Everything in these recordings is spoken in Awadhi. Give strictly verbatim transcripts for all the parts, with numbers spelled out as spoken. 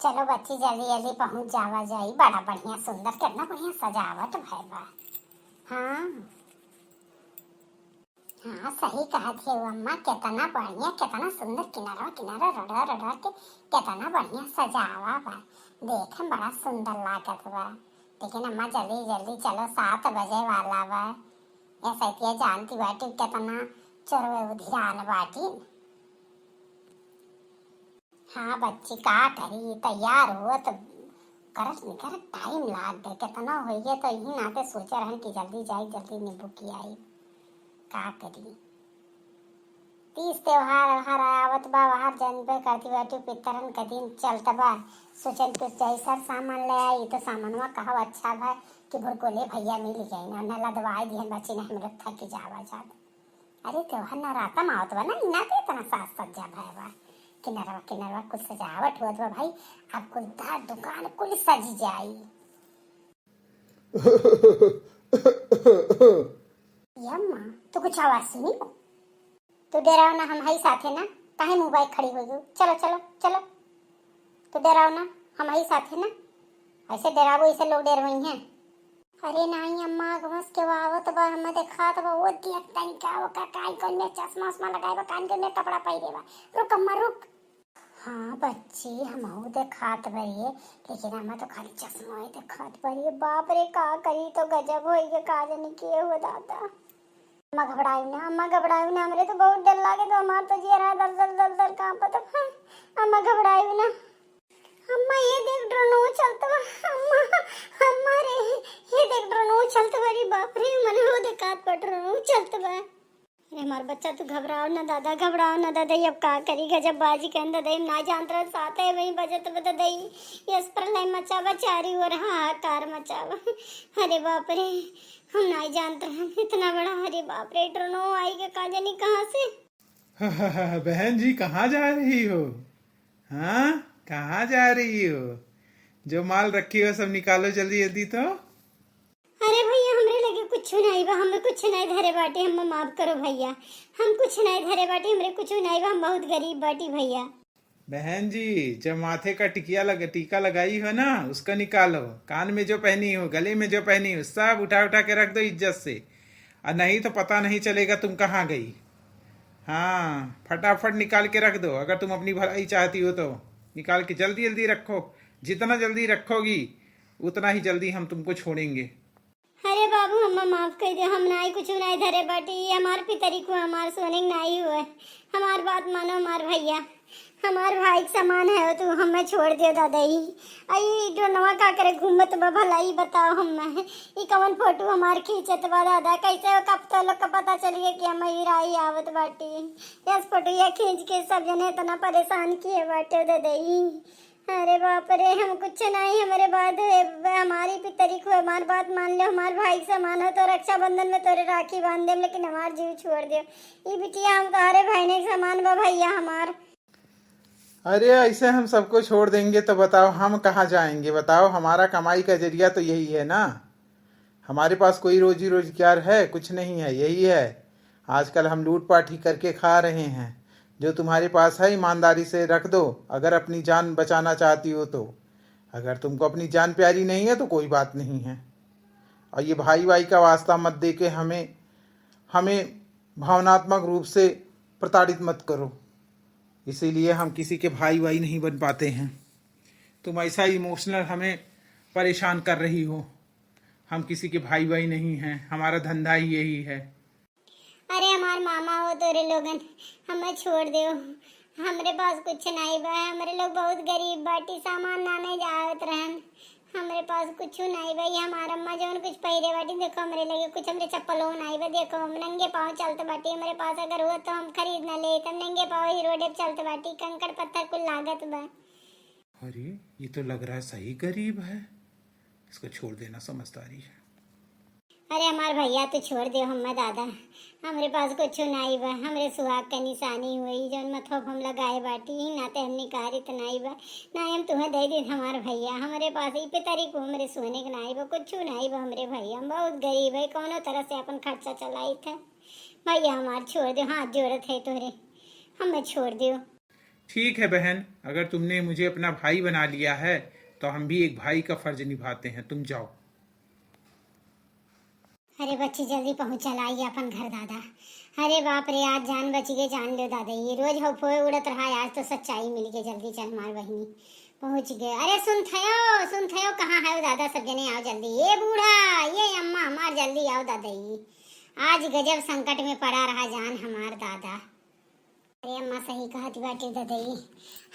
चलो बच्ची, जल्दी जल्दी पहुँच जावा जाई। बड़ा बढ़िया सुंदर, केतना बढ़िया सजावट भइल बा। हाँ, हाँ, सही कहत है अम्मा, केतना बढ़िया, केतना सुंदर किनारा किनारा रडर रडर के केतना बढ़िया सजावा बा। देखे में बड़ा सुंदर लागत बा। लेकिन अम्मा, जल्दी जल्दी चलो, सात बजे वाला बा। ऐसा जानती बाटी केतना चोरवे उधिरान बाटी। हाँ बच्ची, का करी, तैयार होत करत निकरत टाइम लाग गए, केतना होइए, तो यही नाते सोचे रहन कि जल्दी जाई, जल्दी नींबू की आई। का करी, तीज त्योहार व्योहार आवत बा, बाहर जनबे करती बाटी, पितरन के दिन चलत बा। सोचन कुछ जैसर सामान ले आई, तो सामानवा कहब अच्छा भा कि भुरकोले भैया मिल गए ना, न लदवाई दिहन बच्ची, न हम लोग थक जावा जात। अरे त्योहार नवराता में आवत बा ना, इना के इतना साज सज्जा भय बा। किनरवा किनरवा कुल सजावट होत बा भाई, अब कुल दर दुकान कुल सज जाई। यम्मा, तू कुछ आवाज सुनी? तू डराओ ना, हम हई साथे ना, काहे मुँह बाई खड़ी हो गई? चलो, चलो, चलो, तू डराओ ना, हम हई साथे ना, ऐसे डराबो, ऐसे लोग डरवई हैं। अरे नाई अम्मा, अगवा से केहू आवत बा, हमें देखात बा, वो देख तनी का, ओकर कान कोन में चश्मा उश्मा लगाए बा, कान कोन में कपड़ा पहिरे बा। रुक अम्मा, रुक। हाँ बच्ची, हमहू देखात बरिए, लेकिन अम्मा तो खाली चश्मा ही देखात बरिए। बाप रे, का करी, तो गजब होई के, का जानी के हो दादा। अम्मा घबराई ना, अम्मा घबराई ना, हमरे तो बहुत डर लागे, तो हमार तो जियरा दल दल दल दल कांपत बा। अम्मा घबराई ना। अम्मा, ये देख, ड्रोनवा चलत बा। अम्मा, अम्मा रे, ये देख, ड्रोनवा चलत बा रे, बाप रे, मने वो देखात बा, ड्रोनवा चलत बा। अरे हमार बच्चा, तू घबराओ ना दादा, घबराओ ना दादा, ये अब का करी, गजब बाजी कहन दादा, हम ना जानत रहन, सात है वहीं बजत बा दादा, ये यस प्रलय मचावा, चारी ओर हाहाकार मचावा। अरे बाप रे, हम ना जानत रहन इतना बड़ा, अरे बाप रे, ड्रोनवा आई के का जानी कहाँ से। बहन जी, कहाँ जा रही हो? हाँ, कहाँ जा रही हो? जो माल रखी हो, सब निकालो जल्दी जल्दी तो। अरे भैया, हमरे लगे कुछ नहीं बा, हमें कुछ नहीं धरे बाटे, हमें माफ करो भैया, हम कुछ नहीं धरे बाटे, हमरे कुछ नहीं बा, हम बहुत गरीब बाटी भैया। बहन जी, जब माथे का टिकिया लग-, टीका लगाई हो ना, उसको निकालो। कान में जो पहनी हो, गले में जो पहनी हो, सब उठा उठा के रख दो इज्जत से, और नहीं तो पता नहीं चलेगा तुम कहाँ गई। हाँ, फटाफट निकाल के रख दो, अगर तुम अपनी भलाई चाहती हो तो। निकाल के जल्दी जल्दी रखो, जितना जल्दी रखोगी उतना ही जल्दी हम तुमको छोड़ेंगे। अरे बाबू, हमें माफ कर दे, हम नाई कुछ नाई धरे बाटी, ये हमार पितरी को हमार सोने के नाई हुए। हमार बात मानो हमार भैया, हमार भाई के समान है तू, हमें छोड़ दे दादा। ई, आ ई ड्रोनवा का करे घूमत बा भला, ई बताओ हमें, ई कवन फोटो हमार खींचत बा दादा? कैसे हो, कब तो लोग का पता चलिए कि हम ई राई आवत बाटी? यस फोटो ये खींच के सब जने इतना परेशान किए बाटे दादा। ई अरे बाप रे, हम कुछ नहीं, हमरे बात है, हमारी पितरी को हमार बात मान ले, हमार भाई के समान हो, तो रक्षाबंधन में तोरे राखी बांध देम, लेकिन हमार जीव छोड़ दे। ई बिटिया हम तोहरे भाई नहीं समान बा भैया हमार। अरे ऐसे हम सबको छोड़ देंगे तो बताओ हम कहाँ जाएंगे? बताओ, हमारा कमाई का जरिया तो यही है ना। हमारे पास कोई रोजी रोजगार है? कुछ नहीं है, यही है। आजकल हम लूटपाट ही करके खा रहे हैं। जो तुम्हारे पास है ईमानदारी से रख दो, अगर अपनी जान बचाना चाहती हो तो। अगर तुमको अपनी जान प्यारी नहीं है तो कोई बात नहीं है। और ये भाई वाई का वास्ता मत दे के हमें, हमें भावनात्मक रूप से प्रताड़ित मत करो। इसीलिए हम किसी के भाई वाई नहीं बन पाते हैं। तुम ऐसा इमोशनल हमें परेशान कर रही हो। हम किसी के भाई वाई नहीं हैं, हमारा धंधा ही यही है। अरे हमार मामा हो तोरे लोगन, हमें छोड़ दो। हमरे पास कुछ नहीं बा, हमरे लोग बहुत गरीब बाटी, सामान लाने जावत रहन। हमरे पास कुछ नहीं बा, ये हमार अम्मा जौन कुछ पहिरे बाटी, देखो हमरे लगे कुछ, हमरे चप्पलो नहीं बा, देखो हम नंगे पाँव चलत बाटी। हमरे पास अगर हुआ तो हम खरीद न लेत, हम नंगे पाँव ही रोडे पे चलत बाटी, कंकड़ पत्थर कुल लागत बा। अरे, ये तो लग रहा है सही गरीब है, इसको छोड़ देना समझदारी है। अरे हमार भैया, तू छोड़ दे हमें दादा, हमरे पास कुछ नाई बा, हमरे सुहाग का निशानी हुई, जौन मथवा पे हम लगाए बाटी, ही नाते हमने कहा रित नाई बा, ना हम तुम्हें दे दी हमार भैया। हमरे पास ई पितरी को हमरे सोने के नाई बा, कुछ नाई बा हमरे भैया, हम बहुत गरीब है, कौनो तरह से अपन खर्चा चलाई थे। भैया हमार छोड़ दो, हाथ जोड़त है तोरे, हमें छोड़ दो। ठीक है बहन, अगर तुमने मुझे अपना भाई बना लिया है तो हम भी एक भाई का फर्ज निभाते हैं, तुम जाओ। अरे बच्ची, जल्दी पहुँच चला आई अपन घर दादा। अरे बाप रे, आज जान बच गए, जान लो दादा, ये रोज हौफोए उड़त रहा, आज तो सच्चाई मिल गई। जल्दी चल हमार बहिनी, पहुँच गए। अरे सुन थयो, सुन थयो, कहाँ है वो दादा? सब जने आओ जल्दी। ये बूढ़ा, ये अम्मा हमार, जल्दी आओ दादा, ये आज गजब संकट में पड़ा रहा जान हमार दादा। अरे अम्मा, सही कहत बाटी ददई,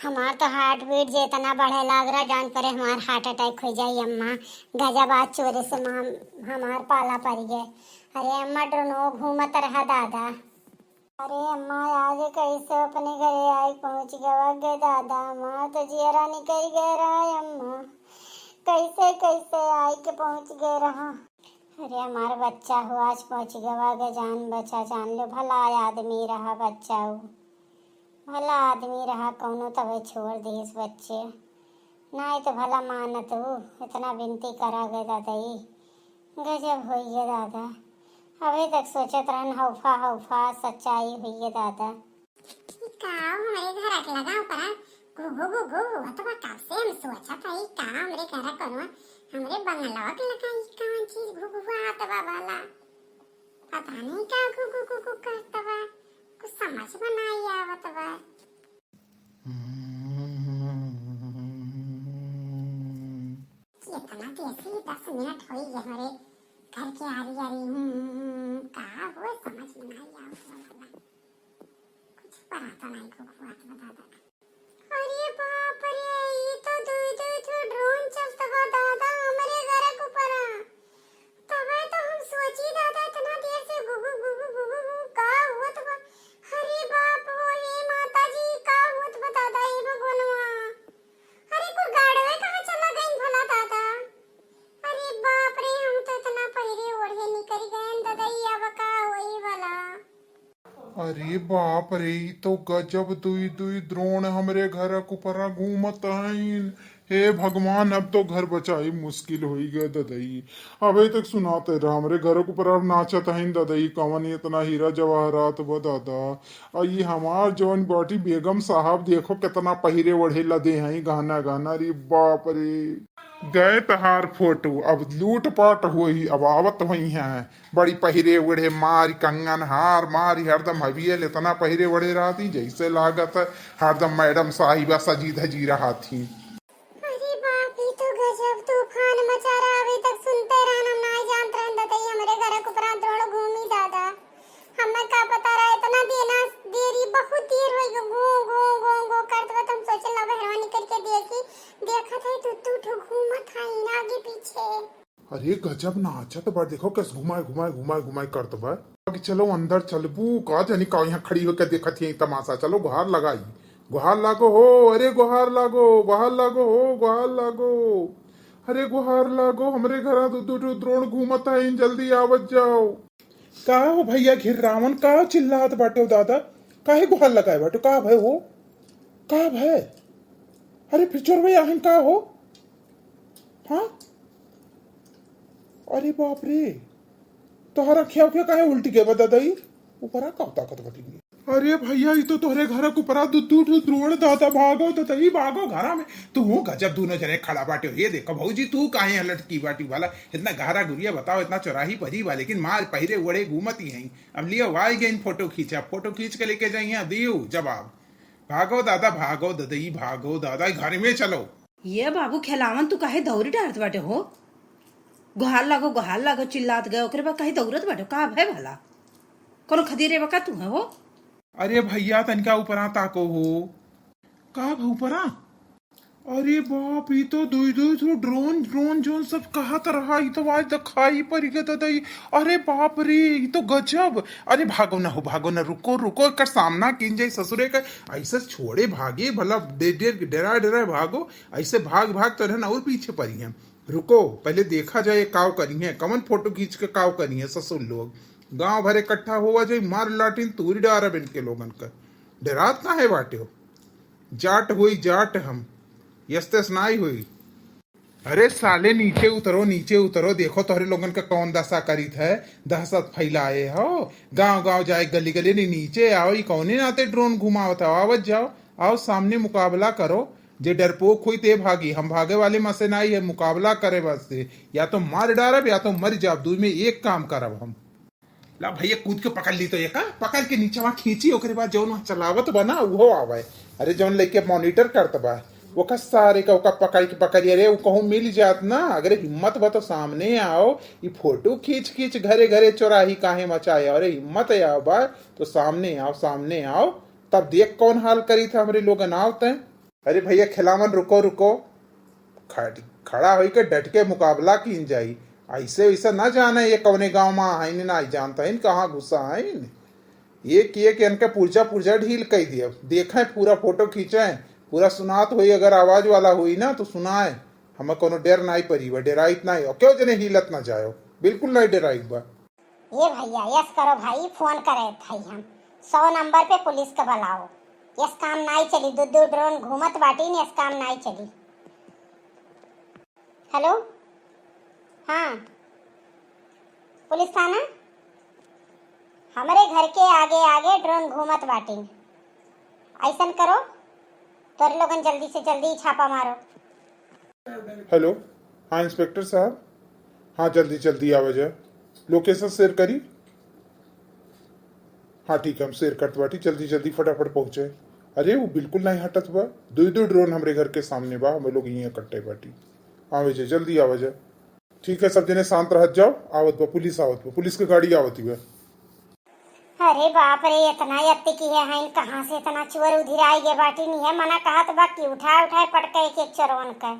हमार तो heart beat जे इतना बढ़े लाग रहा, जान परे हमार heart attack हो जाई अम्मा। गजब आज चोरे से माम-, हमार पाला पड़ गए। अरे अम्मा, ड्रोनो घूमत रहा दादा। अरे अम्मा, आज कैसे अपने घरे आई पहुँच गवा गे दादा, हमार तो जियरा निकल गए रहा अम्मा, कैसे कैसे आई के पहुँच गए रहा। अरे हमार बच्चा हो, आज पहुँच गवा गे, जान बचा, जान लो, भला आदमी रहा बच्चा हो, भला आदमी रहा, कौनो तबे छोड़ दिस बच्चे, नाई तो भला मानत हो, इतना विनती करा गे दादाई, गजब होई गे दादा, अबे तक सोचत रहन हौफा हौफा सच्चाई होई गे दादा। ई का हमरे घर के लगा ऊपर घुघु घुघु होत बा, कब से हम सोचत हई का हमरे घर कोनो हमरे बंगलवा के लगा ई कौन चीज घुघुआत बा भला? पता नहीं का घुघु घुघु करत बा, कुछ समझ में नाई आवत बा। इतना कैसे दस मिनट होई गए हमरे घर के आरी आरी, हम्म, का हो समझ में नाई आवत बा भला। कुछ पराता नाई को खुआत बा दादा। अरे बाप रे, ई तो दुई दुई ठो ड्रोन चलत बा दादा हमरे घर के ऊपर। तबे तो हम सोची दादा इतना देर से गुगु गुगु गुगु गुगु का होत बा। अरे बाप हो, ए माता जी, का होत बा दादा, ए भगवानवा। अरे कुल गाड़वे कहाँ चला गइन भला दादा। अरे बाप रे, हम तो इतना पहिरे ओढ़े निकल गए दादा, ई अब का होई भला। अरे बाप रे, ई तो गजब दुई दुई ड्रोन हमरे घर के ऊपरा घूमत हईन। हे भगवान, अब तो घर बचाई मुश्किल होई गए ददई। अबे तक सुनाते रह, हमरे घर के ऊपरा नाचत हईन ददई, कवन इतना हीरा जवाहरात बा दादा। आ ई हमार जवन बाटी बेगम साहब, देखो कितना पहिरे ओढ़े लदे हैं गहना गहना। रे बाप रे, गए तहार फोटो, अब लूट पाट होई, अब आवत होई हैं। बड़ी पहिरे ओढ़े मारी कंगन हार मारी, हरदम हवियल इतना पहिरे ओढ़े रहती, जैसे लागत है हरदम मैडम साहिबा सजी धजी रहती। अरे बाप, ई तो गजब तूफान मचा रहा। अभी तक सुनते रहन, हम नाई जानत रहन दतई हमरे घर के ऊपरा ड्रोन घूमी दादा। हमें का पता रहा इतना देना देरी, बहुत देर होई गो, गो, गो, गो, गो करत बा। तो हम सोचल ना बहरवा निकल के देखी, देखत है तू, तू ठो घूमत है आगे पीछे। अरे गजब नाचत बा, देखो कस घुमाए, घुमाए, घुमाए, घुमाए करत बा। अब चलो अंदर चलबू, का जानी का यहाँ खड़ी होके देखत है तमाशा। चलो गुहार लगाई, गुहार लागो हो, अरे गुहार लागो, गुहार लागो हो, गुहार लागो, अरे गुहार लागो, हमरे घरा दू दू ठो ड्रोन घूमत है, जल्दी आवत जाओ। का हो भैया घिर्रावन, का चिल्लात बाटे हो दादा? काहे गुहार लगाए बाटे, का भय हो? का भय? अरे फिर चोरवे आहन का हो? हाँ? अरे बाप रे, तोहरा खिया खिया काहे उल्टी गए बा दादा ई? ऊपरा का ताकत बटी? अरे भैया, ई तो तोहरे घर के ऊपरा दू दू ठो ड्रोन दादा, भागो दादा ई, भागो घरा में। तू हूँ गजब, दोनों जने खड़ा बाटे हो। ये देखो भौजी, तू काहे यहाँ लटकी बाटी भला? इतना गहरा गुरिया बताओ, इतना चौराही परी बा, लेकिन मार पहिरे ओढ़े घूमत ही हैं। अब लियो, वाई गइन फोटो खींचा, फोटो खींच के लेके जाइए, दियो जवाब। भागो दादा, भागो ददई, भागो दादा, घर में चलो। ये बाबू खेलावन, तू काहे दौरी डारत बाटे हो? गोहार लागो, गोहार लागो चिल्लात गए, ओकरे बाद काहे दौड़त बाटे? का भय भला? कोनो खदेरे बा का तू है हो? अरे भैया, तनिका ऊपरा ताको हो। का भा ऊपरा? अरे बाप, ई तो दुई दुई ठो ड्रोन, ड्रोन जोन सब कहत रहा, ई तो आज दिखाई पड़ गया दादा ई। अरे बाप रे, ई तो गजब। अरे भागो ना हो, भागो ना, रुको, रुको, एकर सामना किन जाई ससुरे का। ऐसे छोड़े भागे भला, डे-, डे-, डेरा डेरा भागो। ऐसे भाग भाग तो रहन और पीछे पड़ी हैं। रुको, पहले देखा जाए काव करी हैं, कवन फोटो खींच के काव करी हैं ससुर लोग। गांव भर इकट्ठा होवा जाई, मार लाटिन तूरी डारब इनके लोगन का। डेरात काहे बाटे हो? जाट होई जाट हम, यस्तेस नाई होई। अरे साले, नीचे उतरो, नीचे उतरो, देखो तोहरे लोगन का कौन दशा करीत है, दहशत फैलाए हो। गांव गांव जाए, गली गली नहीं, नीचे आओ, ई कौने नाते ड्रोन घुमावत हो, आवत जाओ। आओ सामने मुकाबला करो, जे डरपोक होई ते भागी, हम भागे वाले में से नाई है, मुकाबला करे वास्ते या तो मार डारब या तो मर जाब, दुई में एक काम करब हम। ला भैया कूद के पकड़ ली तो एका, पकड़ के नीचे वहाँ खींची, ओकरे बाद जौन वहाँ चलावत बा ना उहो आवे। अरे जौन लेके मॉनिटर करत बा, ओका सारे का ओका पकड़ के पकड़ी, अरे वो कहूँ मिल जात ना, अगर हिम्मत बा तो सामने आओ, ई फोटो खींच खींच घरे घरे चौराही काहे मचाए, अरे हिम्मत आओ बा तो सामने आओ, सामने आओ, तब देख कौन हाल करी था हमरे लोगन, आओ तय। अरे भैया खिलावन, रुको, रुको। खड़-, खड़ा होई के डट के मुकाबला कीन जाई। ऐसे वैसे ना जाने ये कौने गांव में आइन, ना जानता है कहाँ घुसा आइन। एक एक इनके पुर्जा पुर्जा ढील कई दिया। देखें पूरा फोटो खींचें, पूरा सुनात होई, अगर आवाज वाला होई ना तो सुनाए। हमें कोनो डर नाई परी बा, डेराइत नाई हो। क्यों जने हिलत ना जायो, बिल्कुल नाई डेराइत बा। ए भैया, यस करो भाई, फोन करे थई हम। सौ नंबर पे पुलिस के बुलाओ। यस काम नाई चली, दो दो ड्रोन घूमत बाटीन, यस काम नाई चली। हेलो, हाँ, पुलिस थाना, हमरे घर के आगे आगे ड्रोन घूमत बाटीन। ऐसन करो, तोरे लोगन जल्दी से जल्दी छापा मारो। हेलो, हाँ इंस्पेक्टर साहब, हाँ जल्दी जल्दी आवा जाए, लोकेशन शेयर करी। हाँ ठीक है, हम शेयर करत बाटी, जल्दी जल्दी फटाफट पहुँचे। अरे वो बिल्कुल नहीं हटत बा, दुई दुई ड्रोन हमरे घर के सामने बा, हम लोग यहीं इकट्ठे बाटी। आवे जाए, जल्दी आवा जाए। ठीक है, सब जने शांत रहत जाओ, आवत बा पुलिस, आवत बा पुलिस के गाड़ी आवत ही बा। अरे बाप रे, इतना यत्ती की है, हैं, कहाँ से इतना चोर उधिराई गे बाटी, नहीं है मना कहत बा कि उठाए उठाए पटके एक एक चोरवन के।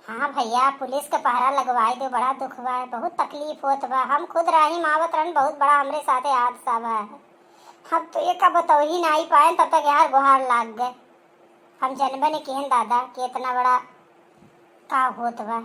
हाँ भैया, पुलिस के पहरा लगवाए दो, बड़ा दुख बा, बहुत तकलीफ होत बा। हम खुद राही में आवत रहन, बहुत बड़ा हमरे साथे हादसा बा। हम तो ये का बतौही नाई पाए, तब तक यार गुहार लाग गए। हम जनबे नहीं किहन दादा कि इतना बड़ा का होत बा।